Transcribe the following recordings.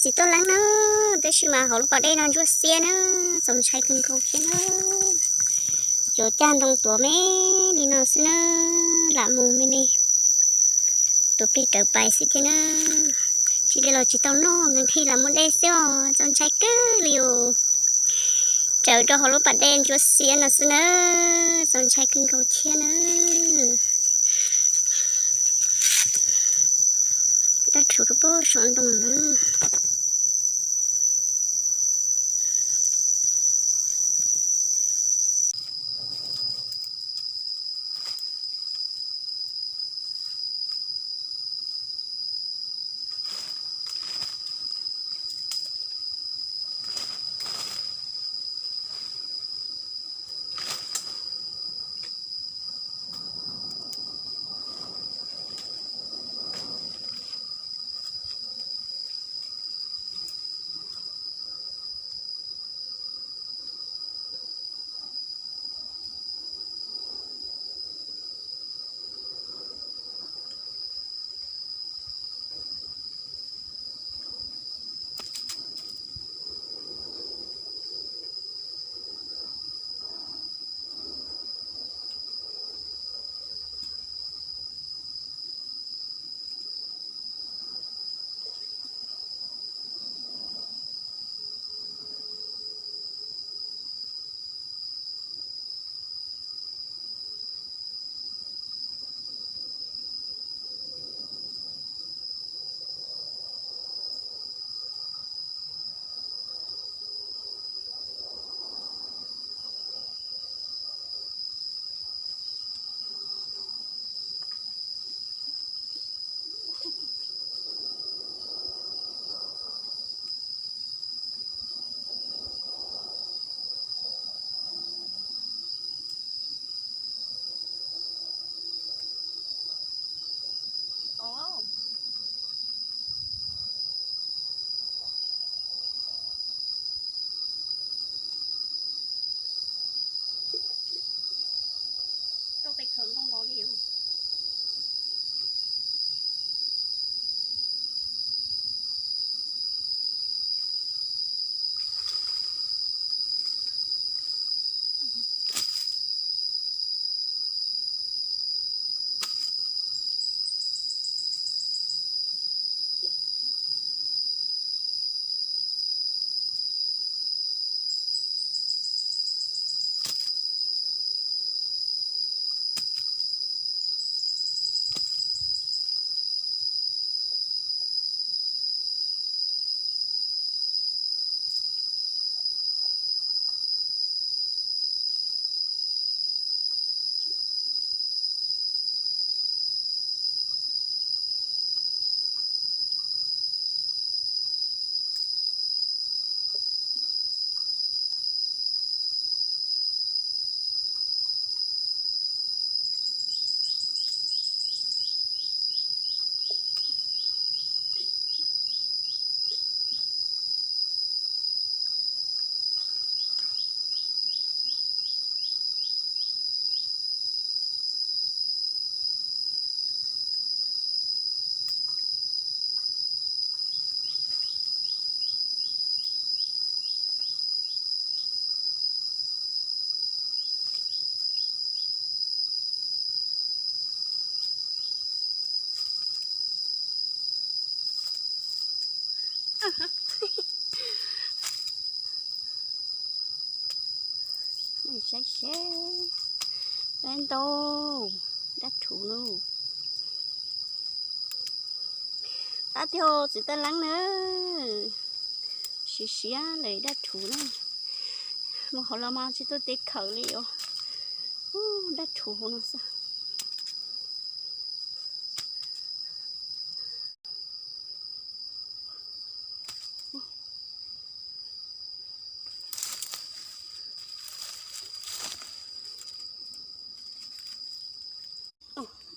Tsis tau leeb na, tab sis mas hauv lub pas dej no ntsuab xiab na, txaus ntshai kawg nkaus thiab na. Cov cag ntoo tuav me li no xwb na, lam mus me me, tuav plig rawv pais xwb thiab na. Tsis li los tsis tau noj, nkees lam mus de xwb os, txaus ntshai kawg li os. Raws rau hauv lub pas dej ntsuab xiab no xwb na, txaus ntshai kawg nkaus thiab na. Dab rhuv rau pem saum ntoo na. Rau tes khawv ntoo los li. Nej saib seb, dab ntau, dab rhuv no. Qab tiag txiv taj leeb na, siav siav lawm dab rhuv na. Mus hauv los mas tsis tau tes khawv li os. Dab rhuv hauv no xwb.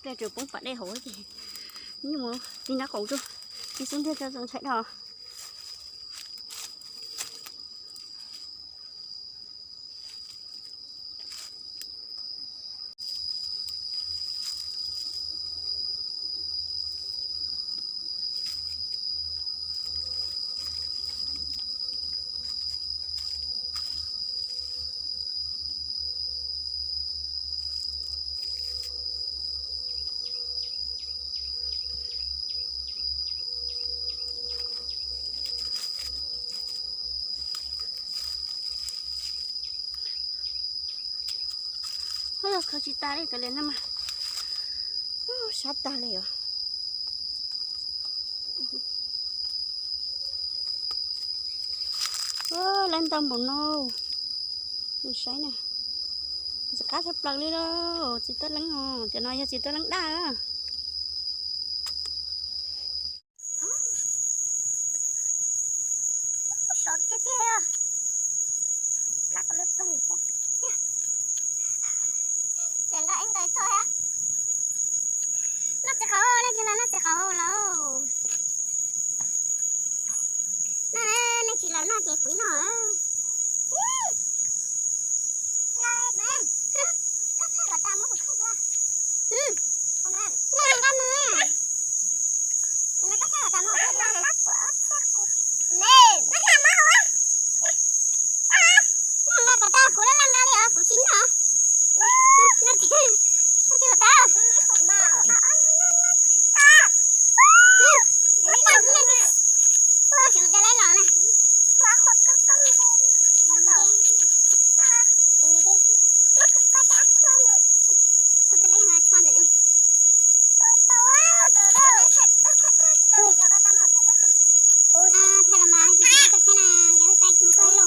Pliag tseem poob pas dej hauv ces nyuj mus tig nraub qaum tso, tig xub ntiag tso txaus ntshai dhau. Kho tsis tas li, kav liam no mas. Sab tag li os. Lawv ntau npaum no. Saib na, ntxim qab tshaj plaws li lauj, txiv tuab leeb os, cov no yog txiv tuab leeb daj. Noj txiv qaub, nej tsis los noj txiv qaub los? Noj, nej tsis los noj ces kuv noj. Hws mas tau hws lug na. Noj txiv zoo no.